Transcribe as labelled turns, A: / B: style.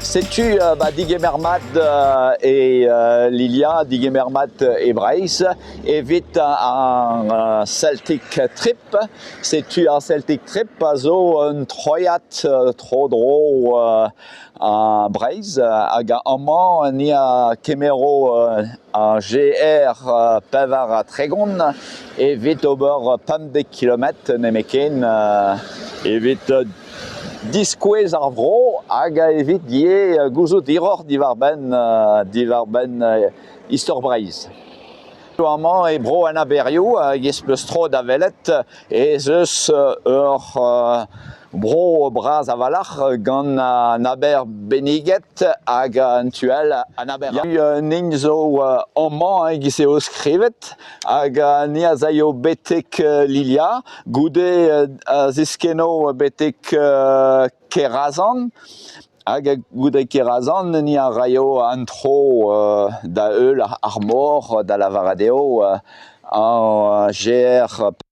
A: Setu ba digemer mat e Lilia, digemer mat e Breizh evit ar Celtic Trip. Setu ar Celtic Trip a zo un troiad tro-dro a Breizh hag amañ ni a kemero ar GR 34 evit ober 15 kilometr nemetken evit diskouez ar vro hag evit ivez gouzout hiroc'h diwar-benn diwar-benn istor Breizh. Amañ e bro an Aberioù hag ez peus tro da welet ez eus ur bro bras a-walc'h gant an aber benniget hag an tu all an aber. Un hini zo amañ e-giz eo skrivet hag ni az aio betek Lilia goude a ziskenno betek Kerazan hag goude Kerazan ni a raio an tro da heul ar mor da lavaret eo an GR.